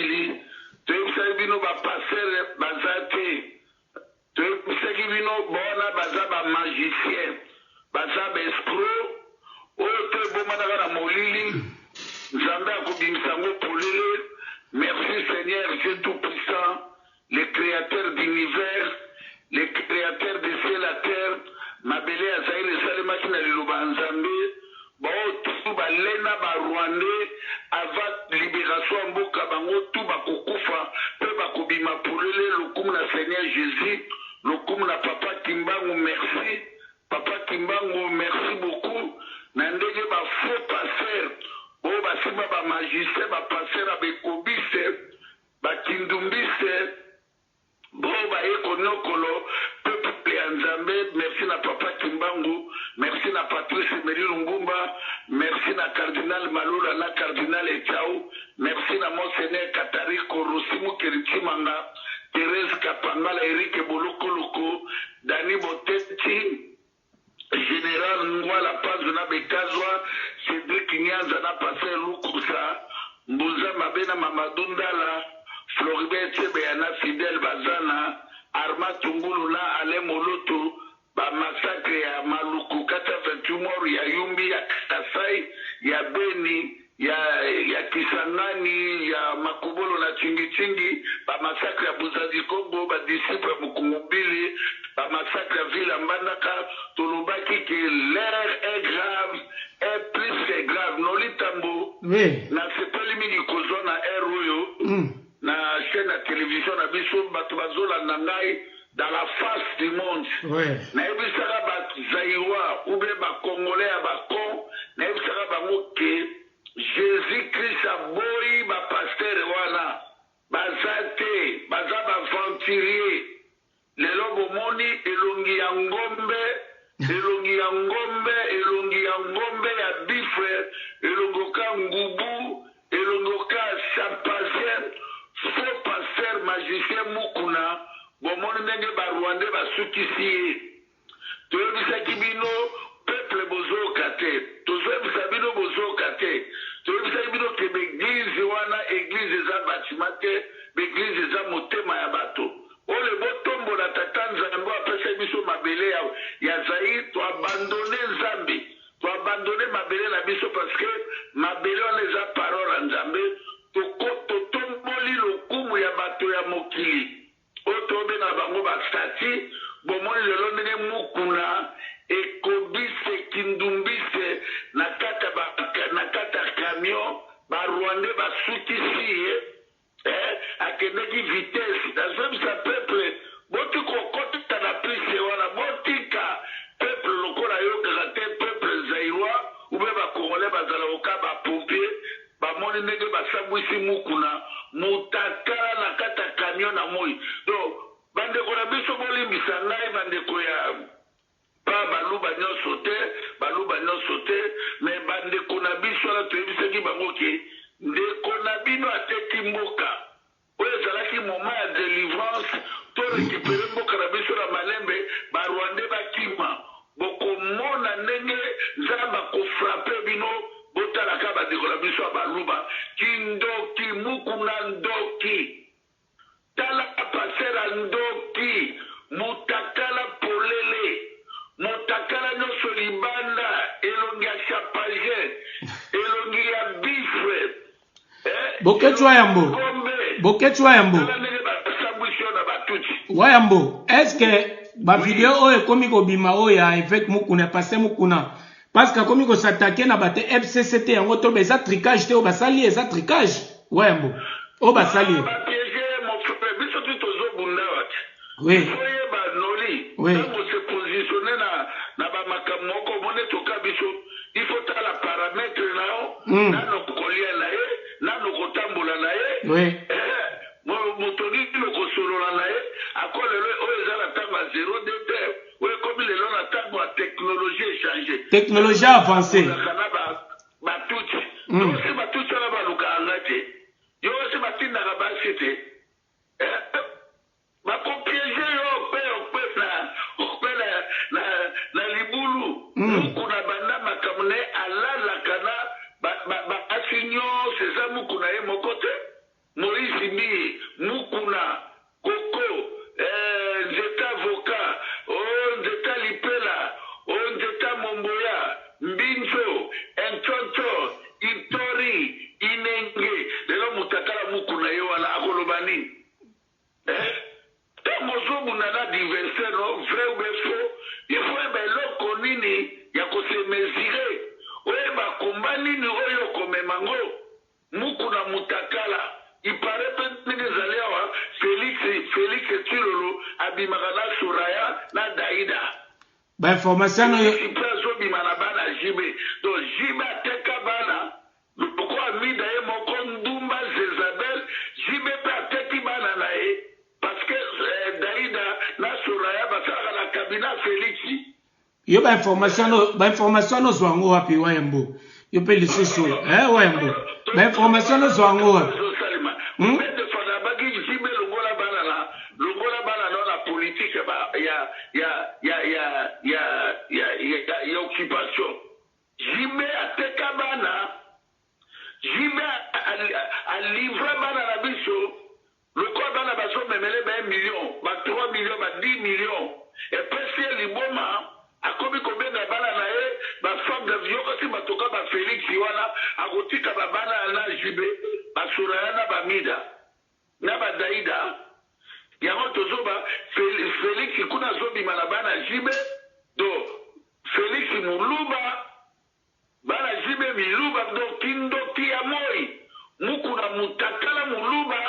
mokili. Toyebisaki bino ba pasteurs baza te. Toyebisaki bino bawana baza ba magiciens, baza ba escrocs oyo to ebombanaka na molili, Nzambe akobimisa yango polele. Merci Seigneur Dieu tout puissant, le createur d'univers, le createur de ciel la terre, mabele ya Zaïre esalemaki na liloba ya Nzambe, baoyo tout balena ba rwandais avant liberation ya mboka bango tout bakokufa pe bakobima polele, lokumu na Seigneur Jesus, lokumu na papa Kimbangu merci papa Kimbangu merci beaucoup na ndenge ba faux pasteurs oyo basimba ba magiciens ba pasteurs ya ba ekobiste ba kindumbiste Bo baye koniokolo peuple ya Nzambe merci na papa Kimbangu merci na Patrice Emery Lungumba merci na cardinal Malula na cardinal Echau merci na Monseigneur Katariko Rossy Mukeli Tshimanga Therese Kapangala Eric Bolokoloko Danny Boteti General Ngwala Panzu na Bekazwa, Cedric Nyanza na Pasteur Lukusa, Mbunza Mabe na Mamadou Ndala, Floribert Chebeya na Fidèle Bazana, Armand Tungulu na Alain Moloto, ba massacres ya Maluku 428 morts, ya Yumbi, ya Kasai, ya Beni, ya ya Kisangani, ya Makobolo na Tshingi-Tshingi, ba massacres ya Buzazi-Kongo, ba disciples ya Mukungubili, ba massacres ya ville ya Mbandaka, tolobaki que l'heure est grave, est plus que grave. Nolly Tambo, Oui. nasepeli mingi kozwa na heure oyo na chaine ya television na biso, bato bazolanda ngai dans la face du monde. Nayebisaka ba Zaïrois ou bien ba Congolais ya ba cons, nayebisaka bango que Jesus Christ aboyi ba pasteurs wana, baza te, baza ba aventuriers. Lelo bomoni elongi ya ngombe, elongi ya ngombe, elongi ya ngombe ya bifre, elongi oka ngubu, Elongi oka chapazien faux pasteur magicien mukuna bomoni ndenge ba rwandais basukisi ye toyebisaki bino peuple bozooka te tozoyebisa bino bozooka te toyebisaki bino ke ba eglise wana eglise eza batiment te ba eglise eza motema ya bato ole botombola tata nzambe oyo apesaki biso mabele ya, ya zaire to abandonne nzambe To abandonner mabele na biso parce que mabele wana eza parole ya Nzambe, toko totomboli lokumu ya bato ya mokili oyo tobenga bango ba stati, bomoni lelo ndenge Mukuna ekobise kindumbise na kati ya ba na kati ya camion ba rwandais basukisi ye. Eh akendeki vitesse nazoyebisa peuple boti kokota na piste wana botika peuple lokola ayokaka te peuple zairois ou bien ba congolais bazala oka ba pompier bamoni ndenge basambwisi mukuna mutakala na kati ya camion na moi donc bandeko na biso bolimbisa ngai bandeko ya Pas baluba nionso te, baluba nionso te, mais ba ndeko na biso wana toyebisaki bango ke ndeko na bino ateki mboka, oyo ezalaki moment ya delivrance to recuperer mboka na biso na malembe, ba rwandais bakima, bokomona ndenge Nzambe ako frapper bino, botala kaka ba ndeko na biso ya baluba, kindoki, mukuna ndoki. Tala pasteur ya ndoki mutakala polele mutakala nionso libanda elongi ya chapagin elongi ya bifre eh Boketshu elongi ya Wayambo, ngombe Boketshu Wayambo, tala ndenge basambwisi yo na ba tutsi. Wayambo, est-ce que ba video Oui. oyo ekomi kobima oyo ya Eveque Mukuna, ya Pasteur Mukuna, parce que akomi ko s'attaquer na bato ya FCC te yango to eza trucage te oyo basali eza trucage Wayambo, oyo basali Ah, ba piège mon frère, biso tu tozo bunda wapi? Oui. Il faut yeba Noli, Oui. tango se positionner na na ba makambo moko omoni toka biso, il faut tala paramètre na yo, nano kolia na ye, nano kotambola na ye. Oui. Eh, moto nini okosolola na ye ako lelo oyo eza na ntango ya 0 dt oyo ekomi lelo na ntango ya technologie echange. Technologie avancée. Ozalaka na ba batutsi. Yo si batutsi wana balukaka nga te. Yo si batindaka basi te. Eh, bakopiege yo okpe okpe na okpe na na na libulu. Mukuna banda makambo na ye alalaka na basi nyonso eza mukuna ye moko te. Moïse Adversaire no vrai ou bien faux, il faut oyeba eloko nini ya ko se mesurer, oyeba combat nini oyo okomema ngo. Mukuna mutakala, il parait pe ndenge ezali awa Felix Felix Tshilolo abimaka na Soraya na Daida. Ba information oyo Felix pe azobima na bana JB. Donc JB ateka bana lokola Amida ye moko ndumba Zezabel, JB pe ateki bana na ye parce que eh, Daida na Soraya basalaka na cabinet ya Felix. Yo ba information no ba information no zwa yango wapi Wayambo? Yo pe lisusu eh Wayambo. Ba information no zwa yango wapi? Hmm? Longola bana no na politique ba ya ya ya ya ya ya ya ya occupation. JB ateka bana, JB a livra bana na biso lokola bana bazo memele ba 1 million, ba 3 million, ba 10 million. Epesi ye liboma, akomi kobenga bana na ye ba femme de vie. Yoka si batoka ba Felix wana akotika ba bana na JB, ba Soraya na ba Mida na ba Daida. Yango tozoba Felix kuna azobima na bana JB do Felix Muluba, bana JB Miluba do kindoki ya moi Mukuna mutakala Muluba,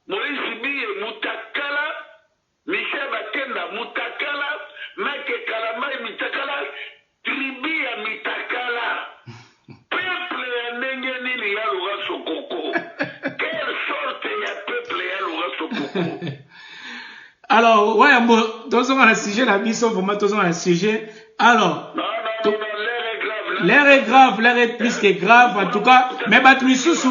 Moïse Biye mutakala, Michel Bakenda mutakala, Mike Kalambay mitakala, tribu ya mitakala. Peuple ya ndenge nini ya Laurent Sokoko? Quelle sorte ya peuple ya Laurent Sokoko? Alors, Wayambo, tozonga na sujet na biso, vraiment tozonga na sujet. Alors, Non, non, non, non, l'air est grave. L'air est grave, l'air est plus que grave, en tout cas. Mais bato misusu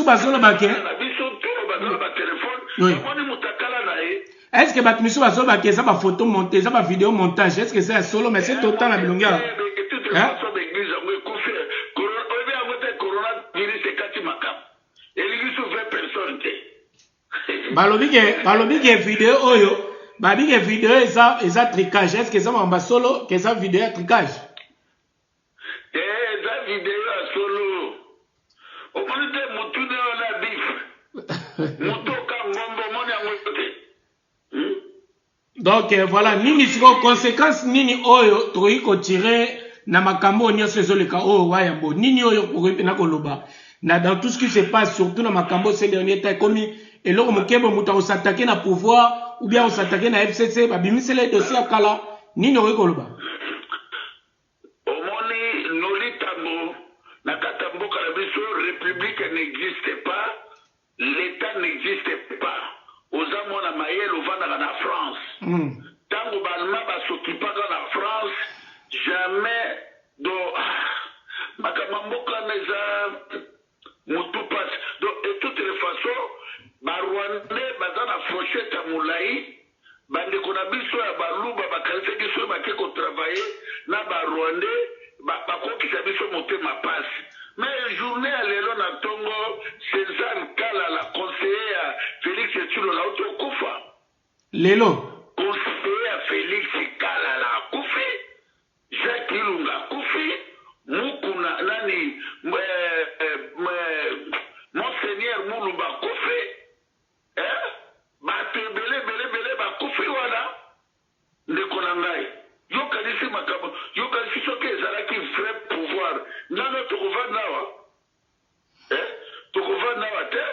bazoloba ke Na biso to baza na batelefone. Bamoni mutakala na ye. Est ce que bato misusu bazoloba ke eza bafoto monté, eza bavideo montage? Est ce que eza ya solo? Mais c'est totala bilongi ya De toute façon, baeglise yango ekufi. Oyebi yango te, coronavirus ekati makambo, elingi su 20 personnes te. Balobi ke video oyo, babi ke video eza trucage. Est ce que eza makambo ya solo ke eza video ya trucage? Te, eza video ya solo. Omoni te mutune wana bif moto oka ngombo, omoni yango te? Donc voilà, nini sikoyo conséquence nini oyo tokoki kotirer na makambo oyo nyonso ezoleka oyo, Wayambo? Nini oyo okoki mpena koloba na dans tout ce qui se passe, surtout na makambo ces derniers temps? Ekomi eloko moke bo moto akos'attaquer na pouvoir ou bien akos'attaquer na FCC, babimisela ye dossier ya kala. Nini okoki koloba? Omoni, Nolitango, na kati ya mboka na biso, république n'existe pas, l'État n'existe pas. Oza mwana mayele, ovandaka na France. Ntango baalema bas'occupaka na France, jamais do makambo ya mboka wana eza motu mpasi. Donc, de toutes les façons, Barwandais baza na fourchette ya molai. Bandeko na biso ya Baluba bakanisaki soki bake kotravailler na Barwandais, bakokisa biso motema pasi. Mais journée ya lelo na ntongo, César Kalala, conseiller ya Félix Tshilolo, auti okufa. Lelo? Conseiller ya Félix Kalala akufi, Jacques Ilunga akufi, Mukuna nani, Monseigneur Mulumba akufi, eh? Bato ebele ebele ebele bakufi wana. Ndeko na ngai, yokanisi makambo, yokanisi soki ezalaki vrai pouvoir, nano tokovanda awa, eh? Tokovanda awa te.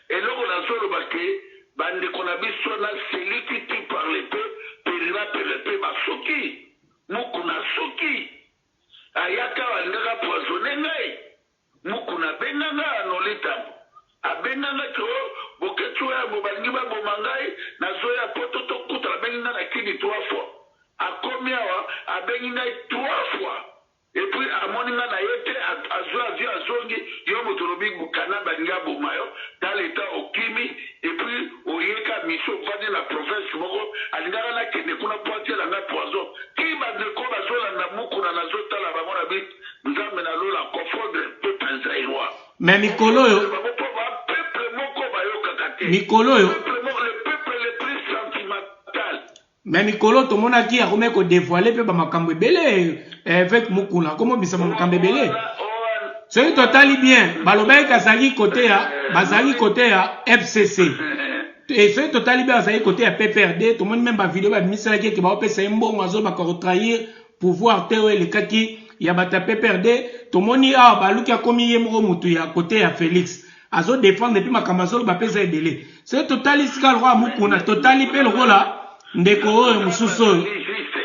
Eloko nazoloba ke bandeko na biso na celui qui tue par l'épée périra par l'épée. Basuki Mukuna, suki ayaka alingaka poisonner ngai. Mukuna abenga ngai, anoli ntango abenga ngai ke o Boketshu oyo balingi baboma ngai, nazoya poto tokutana. Abengi ngai na Kini trois fois. Akomi awa, abengi ngai trois fois et puis amoni ngai na ye te, azwi avion, azongi. Yo moto olobi kana balingi aboma yo dans l'état, okimi et puis oyeka mission, ovandi na province moko, alingaka nakende kuna po atiela ngai poison. Ti bandeko bazolanda Mukuna, nazotala bango na bi Nzambe na lola confondre peuple zaïrois. Mais mikolo oyo bango mpo bapeuple moko bayokaka te. Mikolo oyo Peuple moko, le peuple le plus sentimental. Mais mikolo tomonaki akomi kodévoiler mpe bamakambo ebele. Évêque Mukuna akomobisa bamakambo ebele. Soki totali bien, balobaki azalaki kote ya bazalaki kote ya FCC. E soki totali be azali kote ya PPRD, tomoni meme bavideo babimiselaki eke baopesa ye mbongo, azobaka kotrahir pouvoir te oyo elekaki ya bato ya PPRD. Tomoni awa baluki akomi ye moko mutu ya kote ya Félix, azodefendre mpe makambo azoloba mpe eza ebele. Soki totali sika lokola Mukuna, totali mpe lokola ndeko oyo mosusu oyo. Juste.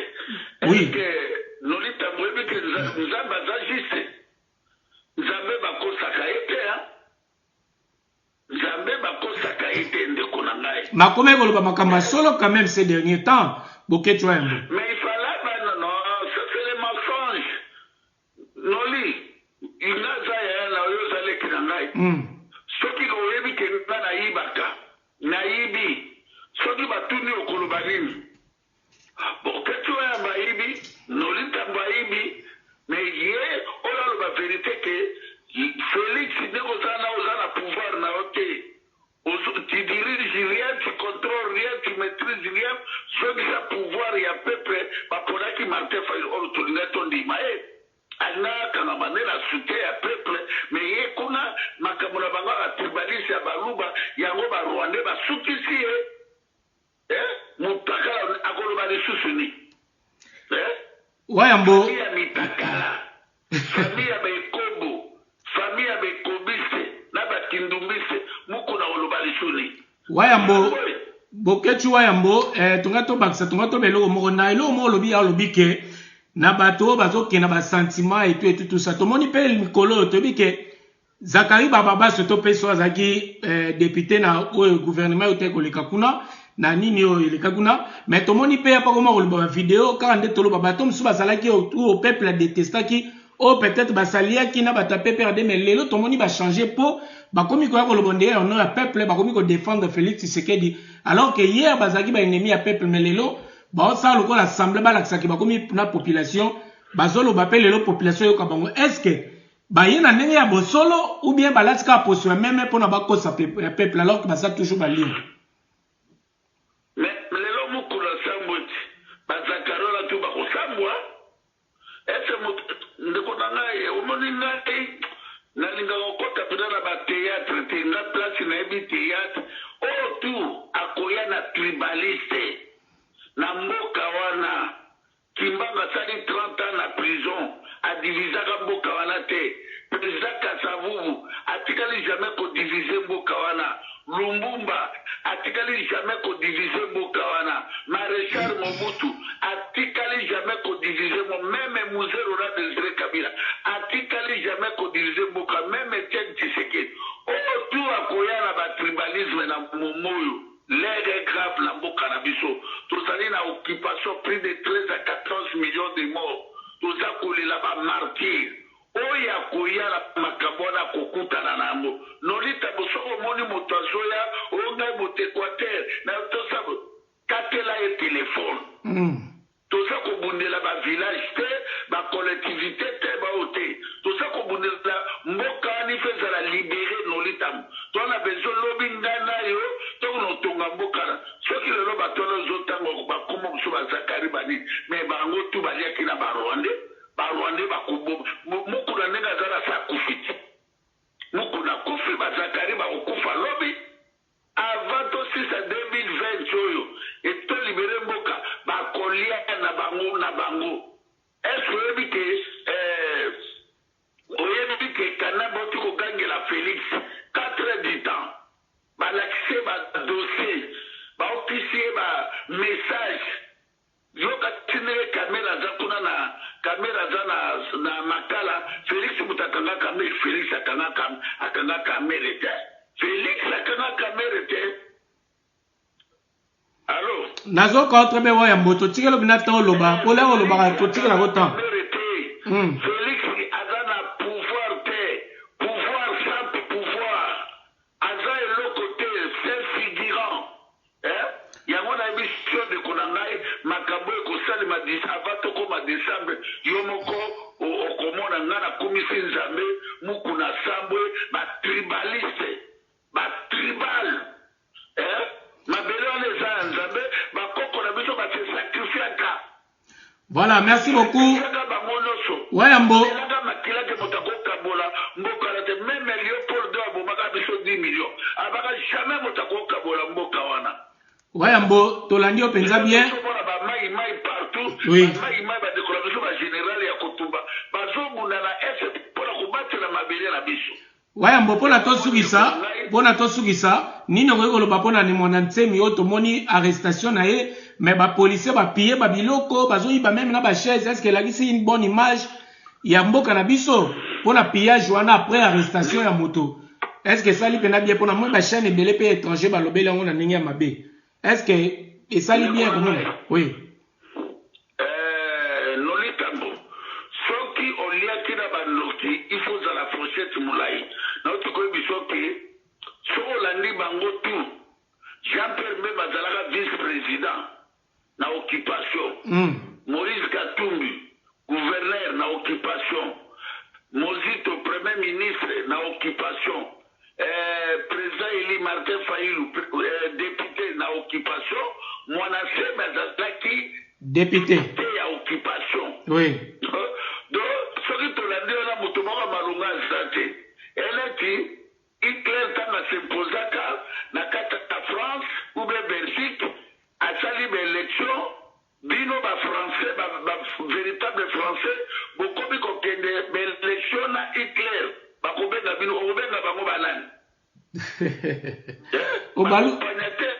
Oui. Nolita, oyebi ke Nzambe aza juste. Nzambe bakosaka ye te. Nzambe bakosaka ye te, ndeko na ngai. Makomi koloba makambo ya solo quand même ces derniers temps, Boketshu Wayambo. Mais il fallait ba non, ça, c'est les mensonges. Noli, nga aza yaya na oyo, oza leki na ngai. Soki oyebi ke nga nayibaka, nayibi, soki batuni, okoloba nini? Boketshu Wayambo ayibi, Noli Ntambo ayibi, mais ye oyo aloba vérité ke Félix, ndenge oza na, oza na pouvoir na yo te. Tu diriges rien, tu contrôles rien, tu maîtrises rien. Sokisa pouvoir ya peuple. Baponaki Martin Fayulu oyo tolingaki tondima ye, alingaka akangama nde na soutien ya peuple, mais ye kuna makambo na bango ya batribaliste ya Baluba yango, Barwandais basukisi ye. Motakala akoloba lisusu nini? Wayambo. Famille ya mitakala, famille ya baekobo, famille ya baekobiste na bakindumbiste, Mukuna koloba lisusu nini? Wayambo, Boketshu Wayambo, tonga tobakisa, tonga toba eloko moko na eloko moko. Olobi ya olobi ke na bato oyo bazokenda basentiment etu etu tusa. Tomoni mpe mikolo oyo, toyebi ke Zakari Bababaso to mpe so azalaki député na oyo gouvernement oyo te koleka kuna na nini oyo eleka kuna, mais tomoni mpe ya pakoma koloba bavideo kaka nde toloba. Bato mosusu bazalaki oyo peuple adetestaki, oyo peut-être basaliaki na bato ya PPRD, mais lelo tomoni bachange mpo bakomi koya koloba ndenge ya nom ya peuple, bakomi kodéfendre Félix Tshisekedi, alors que hier bazalaki baennemi ya peuple. Mais lelo baosala lokola assemblée, balakisaki bakomi na population, bazoloba mpe lelo population eyoka bango. Est ce que baye na ndenge ya bosolo ou bien balati kaka poso ya meme mpona bakosa ya peuple, alors que baza toujours balibre? Mais lelo mokolo asambwa eti bazakari wana tu bakosambwa ese. Ndeko na ngai, omoni, ngai nalingaka kokɔta mpenza na bathéâtre te. Nga place nayebi théâtre oyo tu akoya na tribaliste na mboka wana. Kimbanga asali 30 ans na prison, adivisaka mboka wana te. Président Kasavubu atikali jamais kodivise mboka wana. Lumumba atikali jamais kodivise mboka wana. Maréchal Mobutu atikali jamais kodivise mo. Même Mzee Laurent Désiré Kabila atikali jamais kodivise mboka. Même Etienne Tshisekedi. Oyo tu akoya na batribalisme na momoyo, l'heure est grave na mboka na biso. Tozali na occupation, plus de 13 à 14 millions de morts, toza kolela bamartyrs. Oyo akoya na makambo wana akokutana na yango. Nolita, soki omoni moto azoya oyo ngai moto Équateur na tosa, katela ye telefone. Toza kobundela bavillage te, bacollectivité te, bao te. Toza kobundela mboka wana, ife ezala libéré. Nolitango toza na besoin lobi ngai na yo tokonotonga mboka na. Soki lelo bato wana ozotanga bakoma mosusu, bazakari banini, mais bango tu baliaki na Barwandais. Barwandais bakoboma Mukuna ndenge aza na sa akufi te. Mukuna akufi, bazakari bakokufa lobi. Avant tosisa 2020 oyo etolibere mboka, bakolia na bango na bango. Est-ce oyebi ke oyebi ke kana bauti kogangela Félix 4 heures du temps, balakisi ye badossier, baopisi ye bamessage? Yoka ti ndenge Kamerhe aza kuna na Kamerhe aza na Makala. Félix moto akanga Kamerhe? Félix akanga Kamerhe te. Félix akanga Kamerhe te. Allo? Nazoka très bien, Wayambo. Totikela bina ntan oloba mpo lere olobaka, totikelako temps. Kamerhe te. Félix aza na pouvoir te, pouvoir sans pouvoir, aza eloko te, c'est figurant, eh? Yango nayebi sio, ndeko na ngai, makambo ekosalema avant tokóma décembre. Yo moko okomona. Ngai nakumisi Nzambe, Mukuna sambwe, batribaliste, batribal, eh? Mabele wana eza ya Nzambe, bakoko na biso base sacrifiaka. Voilà, merci beaucoup. Bango nyonso. Wayambo. Elaka makilaki, moto akokabola mboka na te. Même Léopold II abomaka biso 10 millions. Abaka jamais moto akokabola mboka wana. Wayambo, tolandi yo mpenza bien. Ozomona bamai mai partout. Bamai mai, bandeko na biso bagénéral ya kotumba bazobunda na est mpona kobatela mabele na biso. Wayambo, mpona tosukisa, nini okoki koloba mpona Ne Muanda Nsemi oyo tomoni arrestation na ye, mais bapolicier bapiller babiloko, bazoyiba même na bachaise? Est ce que elakisi une bonne image ya mboka na biso mpona pillage wana après arrestation ya moto? Est ce que esali mpenza bien? Mpona moi, bachaîne ebele mpe étranger balobeli yango na ndenge ya mabe. Est ce que esali bien komona? Oui. Nolitambo, soki oliaki na bandoki, il faut ozala fourchette molai. Nauti koyebi, soki soki olandi bango tout, Jean Pierre Bemba azalaka vice président na occupation. Moïse Katumbi, gouverneur na occupation. Mozito, premier ministre na occupation. Président élu Martin Fayulu, député na occupation. Muanda Nsemi azalaki député te ya occupation. Donc soki tolandi wana, moto moko malonga aza te. Eleti Hitler, ntango asimposaka na kati ya France ou bien Belgique, asali baélection. Bino bafrançais, bavéritable français, bokomi kokende baélection na Hitler, bakobenga bino, okobenga bango banani? Baaccompagnateur.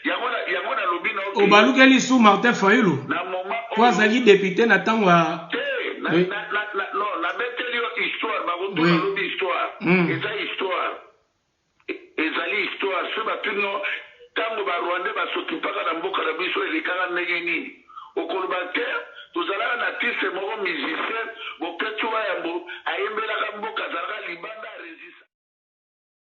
Yango nalobi na Obalukeli su Martin Fayulu na moment po azalaki député na ntango ya te. Non, nabeteli yo histoire. Bakotuna, lobi histoire. Eza histoire, ezali histoire. Soki batuni yo ntango barwandais basokipaka na mboka na biso, elekaka ndenge nini, okoloba te tozalaka na artiste moko musicien.